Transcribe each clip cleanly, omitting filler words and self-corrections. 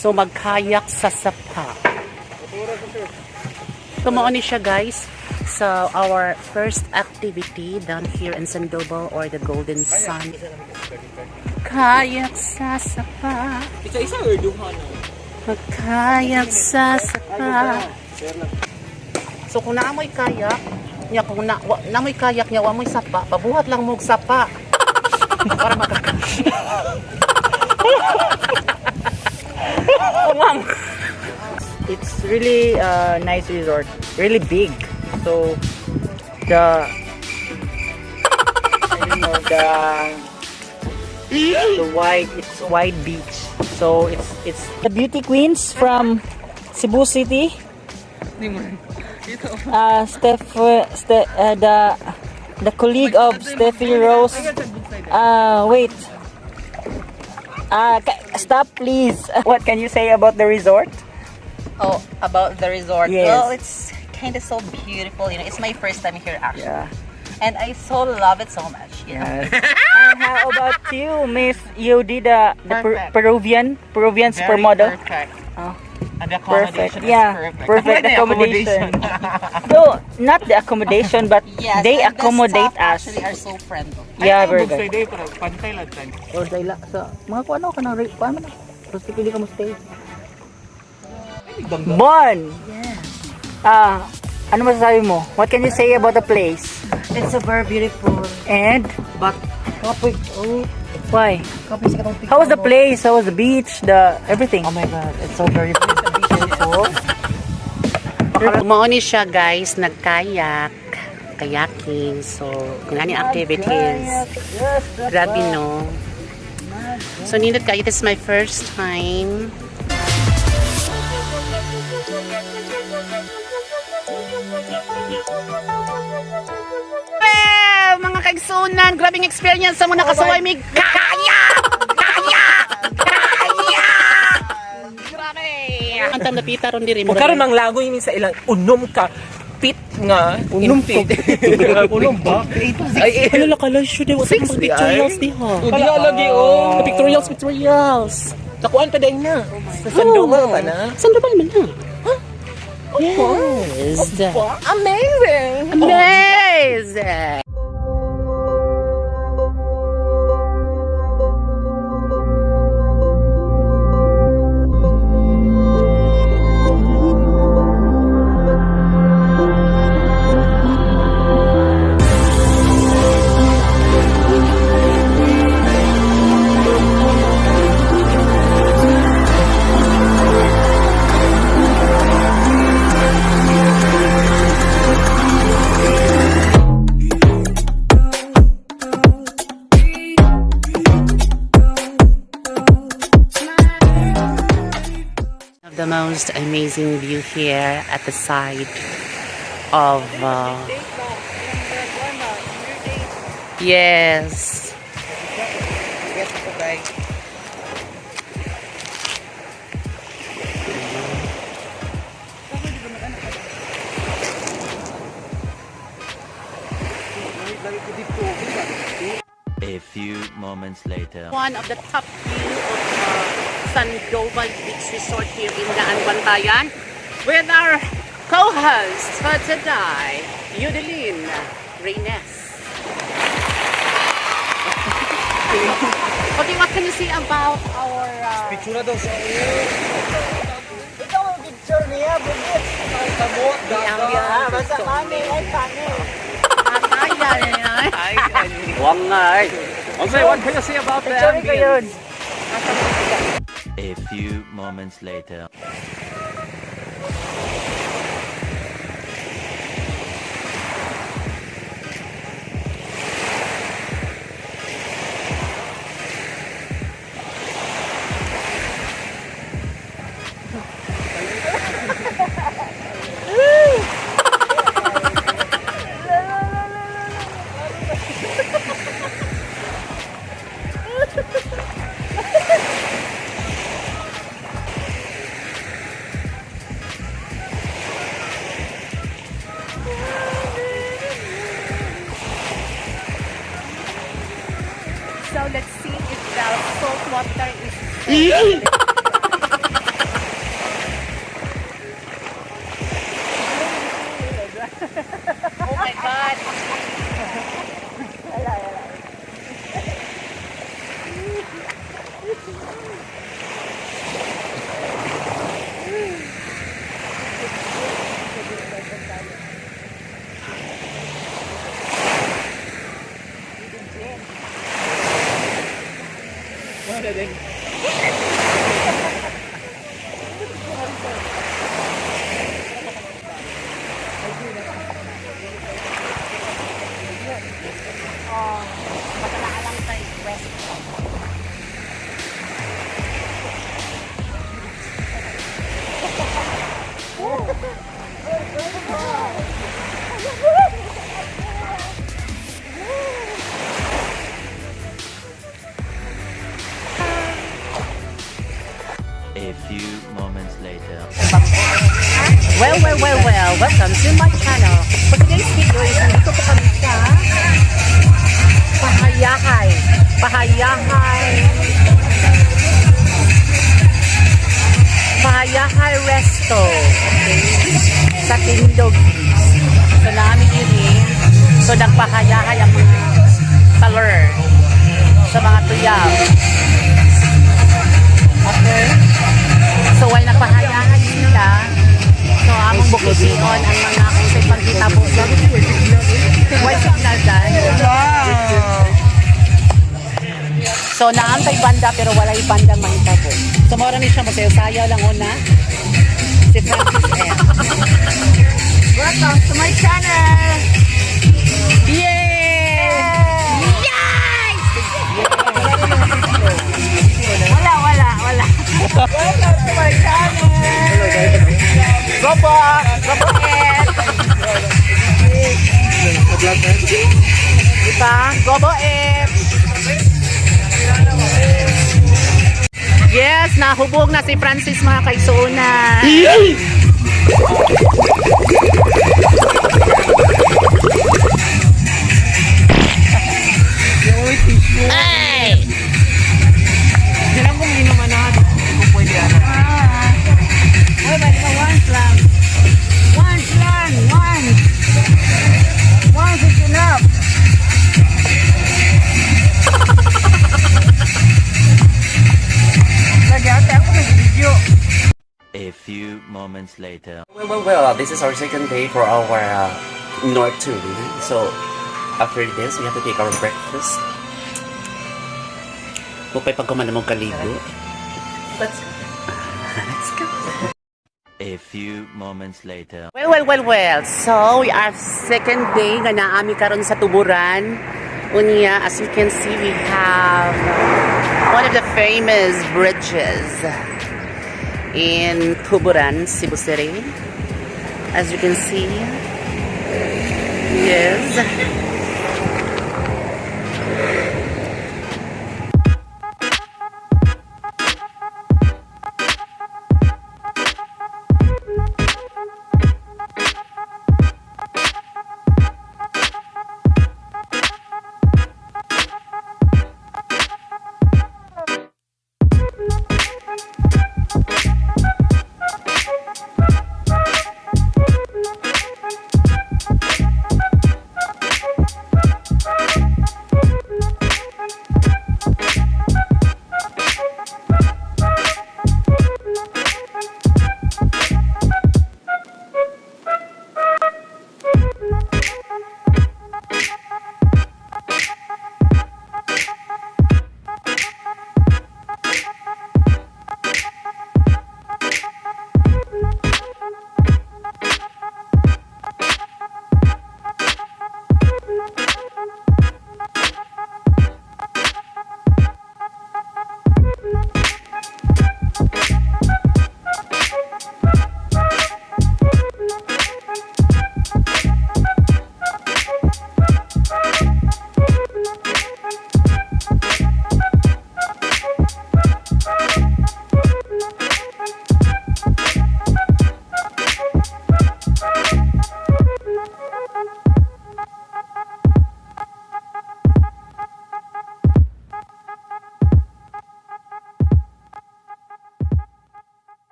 So magkayak sa sapa. So mao ni siya, guys. So our first activity down here in Sandoval or the Golden Sun. Kayak sa sapa. Isa-isa or duha na? Magkayak sa sapa. So kung naamoy kayak, nya kung na, wa, naamoy kayak nya wa moy sapa, pabuhat lang mo og sapa. Para makaka. Oh, ma'am. It's really a nice resort, really big. So the I don't know the wide, it's wide beach. So it's the beauty queens from Cebu City. Steph, the colleague of Steffi Rose. Wait. Stop, please. What can you say about the resort? Oh, about the resort. Yes. Well, it's kind of so beautiful. It's my first time here, actually. And I so love it so much. Yes. And how about you, Miss Yodi, the Perfect. Peruvian Very supermodel? perfect. Oh. And the accommodation Perfect. Yeah. is perfect. Perfect The accommodation. No, not the accommodation, but Yes, they and the accommodate staff us. actually are so friendly. Yeah, Ay, very bug good. side eh, pero pantay lang tan. Or sa ila, sa mga kuano ka na, kuano na. Basta pili ka mo stay. Bon! Ah, ano masasabi mo? What can you say about the place? It's so very beautiful. And But kapoy, oh, why? kapoy sa katong How was the place? How was the beach? The everything? Oh my God, it's so very beautiful. Mao ni siya, guys, nagkayak, kayaking, so ngani activities. Grabe, no? So nindot kayo, this is my first time. Eh, mga kaigsunan, grabing experience sa mga nakasuway mig kayak! Kayak! Kayak! Grabe! Ang tam napita ron diri Ug karon manglagoy mi sa ilang unom ka pit nga unom feet. Unom ba? Ay, Ano la kala siya di Six sa pictorials di ha. Udi lagi oh. Pictorials, pictorials. Nakuan pa dahil na. Sa Sandoval pa na. Sandoval man na. Yes. Amazing! Amazing. Of the most amazing view here at the side of yes. A few moments later. One of the top view of Sandoval Beach Resort here in Daan Bantayan with our co-host for today, Yudelin Reynes. Okay, what can you say about our Picture daw sa Ikaw ang picture niya, bugit. The ambience? Basta mami, ay pani. Ay, Wang nga ay. Okay, what can you say about the Picture ko yun. A few moments later. So let's see if the salt water is moments later. Well, well, well, well, welcome to my channel. For today's video is nandito po kami sa Pahayahay. Pahayahay. Pahayahay Resto. Okay? Sa Tindog. So namin yun. So nagpahayahay ang mga taler sa mga tuyaw. Okay? So while nagpahayahay sila, so among bukition ang mga kung sa'y panghitabo. Way signal dahil. So naantay banda pero walay banda mahitabo. So mora ni siya mosayo-sayaw lang una. Si Francis M. Welcome to my channel! Yay! Yay! Wala, wala, wala. Welcome to my channel! Gobo! Gobo M! Diba? Gobo M! Yes, nahubog na si Francis, mga kaigsuonan. Diyan kung inuman na kung pwede ano. Uy, balik ka once lang. Once lang, once. Once is enough. Lagi ate ako nag-video. A few moments later. Well, well, well, this is our second day for our North tour. So, after this, we have to take our breakfast. Upay pag mo kaligo. Let's go. Let's go. A few moments later. Well, well, well, well. So, we are second day nga naami karon sa Tuburan. Unya, as you can see, we have one of the famous bridges in Tuburan, Cebu City. As you can see, yes.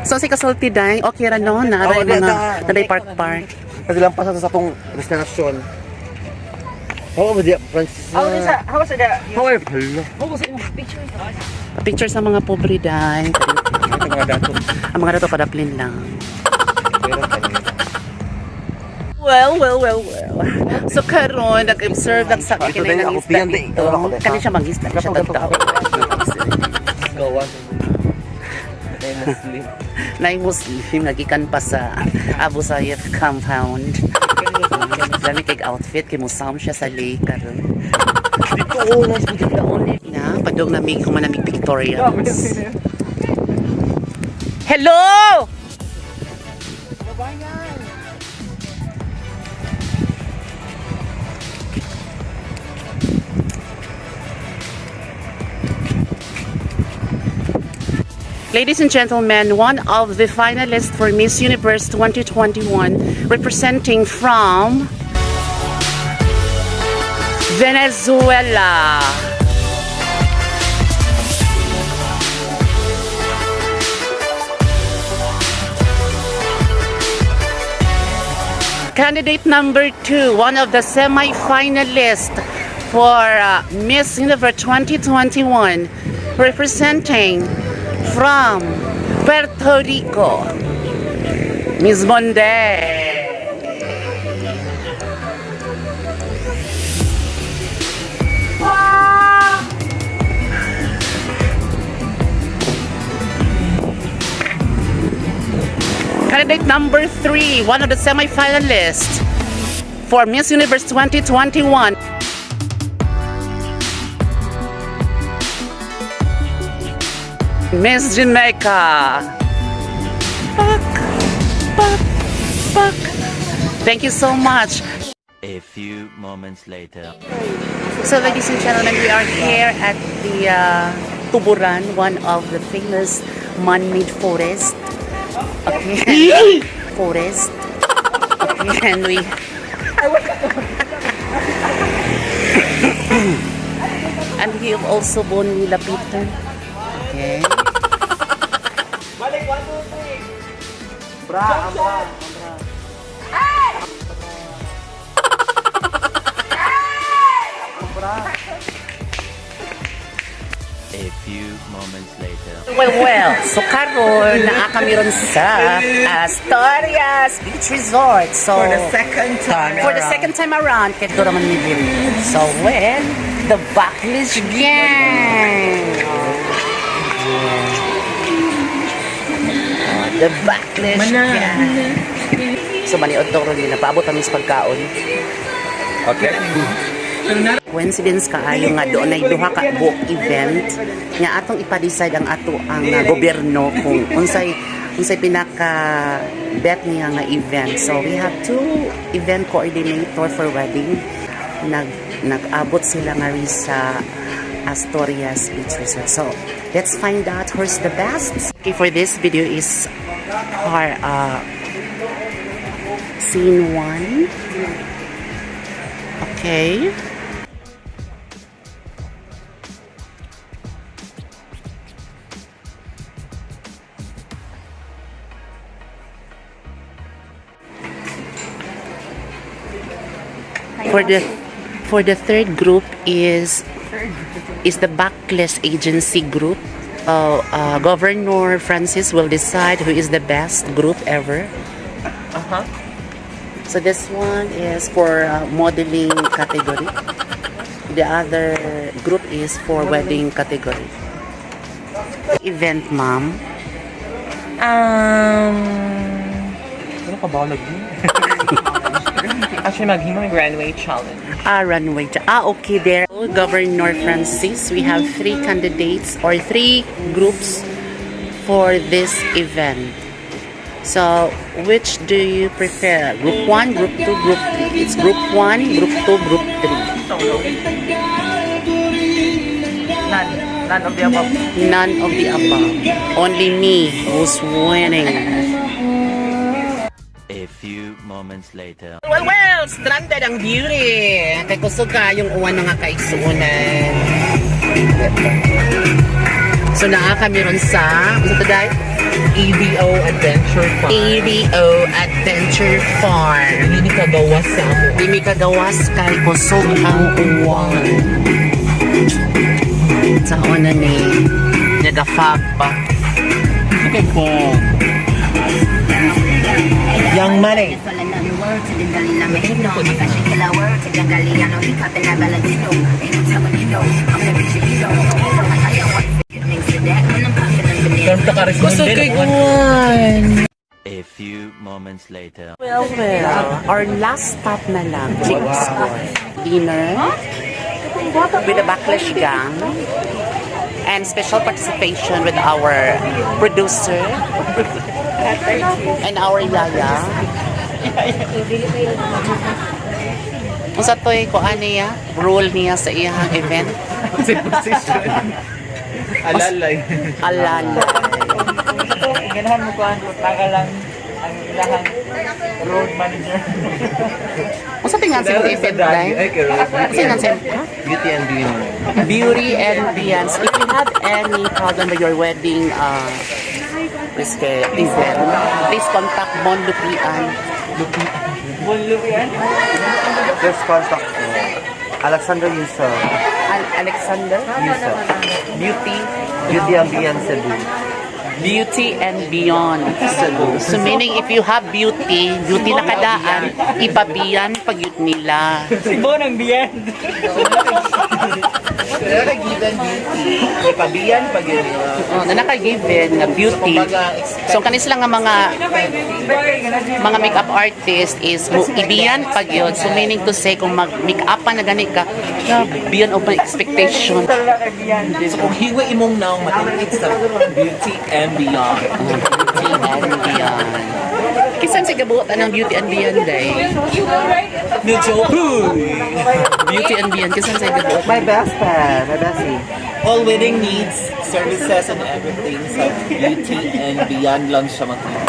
So si Kasulti Day, okay ra no, naaray Oo, di, mga da. naray park park. Kasi lang pasa sa atong destinasyon. How ba di Francis? How was how was the How are you? Picture sa mga pobre day. Ito mga dato. Ang mga dato padaplin lang. Well, well, well, well. So karon nag-observe nag sa Dito kinay din, ng ako isda piyan, di. dito. Ako, ako, Kani siya mangisda siya tagtao. Gawa. Ay, Muslim. Nay Muslim nagikan pa sa Abu Sayyaf compound. Dami kay outfit kay musam siya sa lake karon. Dito oh, nice dito. Padong namig humanamig pictorials. Hello! Ladies and gentlemen, one of the finalists for Miss Universe 2021, representing from Venezuela. Candidate number 2, one of the semi-finalists for Miss Universe 2021, representing from Puerto Rico, Miss Monde. Candidate number 3, one of the semi-finalists for Miss Universe 2021. Miss Jamaica. Pak, pak, pak. Thank you so much. A few moments later. So, ladies and gentlemen, we are here at the Tuburan, one of the famous man-made forest. Okay. Forest. Okay, and we. And we have also born Nila Peter. Okay. Bra, ambra. A few moments later. Well, so karon naa kami ron sa Astorias Beach Resort. So For the second time. For the second time around, kay dura man ni diri. So well, the Backlash Gang. Oh, the Backlash Gang. So maniod to ron nila paabot kami sa pagkaon. Okay. Coincidence kaayo nga doon ay duha ka buok event nga atong ipa-decide ang ato ang gobyerno kung unsay unsay pinaka bet niya nga event. So we have two event coordinator for wedding. Nag-abot sila nga rin sa Astorias Beach Resort. So let's find out who's the best. Okay, for this video is our scene 1. Okay. For the third group is the Backless Agency group. Governor Francis will decide who is the best group ever. So this one is for modeling category. The other group is for wedding category. Event, ma'am. Ano ka ba lagi? Actually, maghimo ng runway challenge. Ah, runway. Ah, okay there. Governor Francis, we have three candidates or three groups for this event. So, which do you prefer? Group 1, Group 2, Group 3. It's Group 1, Group 2, Group 3. None. None of the above. None of the above. Only me who's winning. A few moments later. Well, stranded ang beauty. Kay kusog ka yung uwan mga kaigsuunan. So naa kami ron sa, ano to dai? EBO Adventure Park. ADO Adventure Farm. Hindi ni kagawas sa amo. Di mi kagawas kay kusog ang uwan. Sa una ni nagafag pa. Okay po. Yang money. Kusog kay uwan. A few moments later. Well, our last stop na lang, Chicks Dinner with the Backlash Gang. And special participation with our producer and our yaya. Unsa to'y kuan niya, role niya sa iyang event? Alalay. Alala. Ganahan mo kuan taga lang ang ilahang road manager. Unsa tingan sa imong event dai? Ay, kay road. Unsa tingan sa Beauty and Beyond. Beauty and Beyond. If you have any problem with your wedding event, please contact Mon Lupian. Just contact me. Alexander Yusuf. Alexander Yusuf. Beauty Beauty and Beyond Cebu. Beauty and Beyond Cebu. So meaning if you have beauty, beauty na kadaan, ipabiyan pag yun nila. Cebu ng beyond. Given beauty. Ipabiyan pag yun. Oh, na naka-given nga beauty. So kani sila nga mga makeup artist is mo ibiyan pag yun. So meaning to say kung mag makeup pa na gani ka, beyond of my expectation. So kung hiwa imong naong matinig sa Beauty and Beyond. Beauty and Beyond. Kisan si gabuot anang Beauty and Beyond day. No joke. Beauty and Beyond kisan sa gabuot. My best friend. My bestie. All wedding needs, services and everything sa Beauty and Beyond lang siya makita.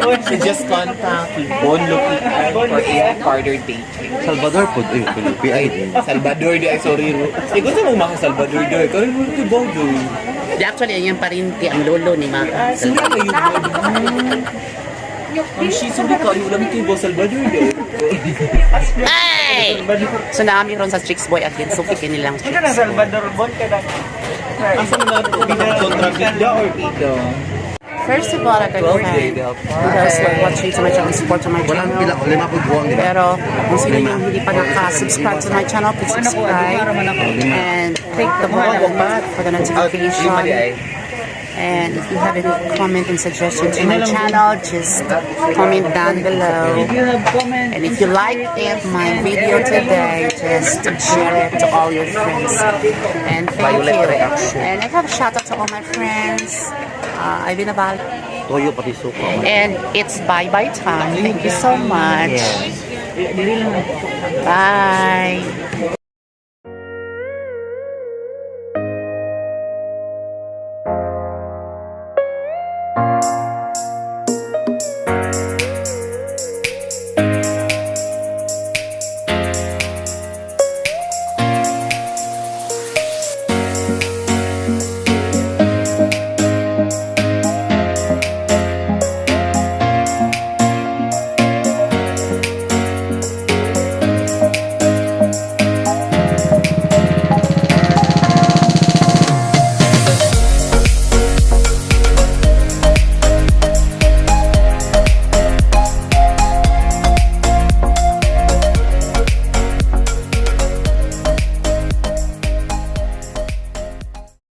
So just contact Bon Lupian for any further dating. Salvador po. Ay, Pilipi. Ay, di. Salvador di ay sorry ro. Eh gusto mo maka Salvador di ay karon mo ko ba do. Di actually ang iyang parinti ang lolo ni Maka. Sorry kayo ba? Ang shi sorry kayo lang tubo Salvador di. Ay! So naami ron sa Chicks Boy again. So kini lang Ika Chicks na Boy. Salvador Bon ka na. Asa naman to? Kontra bida or bida? First of all, I'd like to 12 day thank daw. those who are watching to my channel, support to my Walang channel. pila. Lima po buwang, di ba? Pero kung sino yung hindi pa naka-subscribe to my channel, please subscribe and click the bell for the notification. And if you have any comment and suggestion to my channel, just comment down below. If you have comment, And if you like it, my video today, just share it to all your friends. And thank Violet you. reaction. And I have a shout out to all my friends. I've been a Val. Toyo pati suka. And it's bye bye time. Thank you so much. Yes. Bye.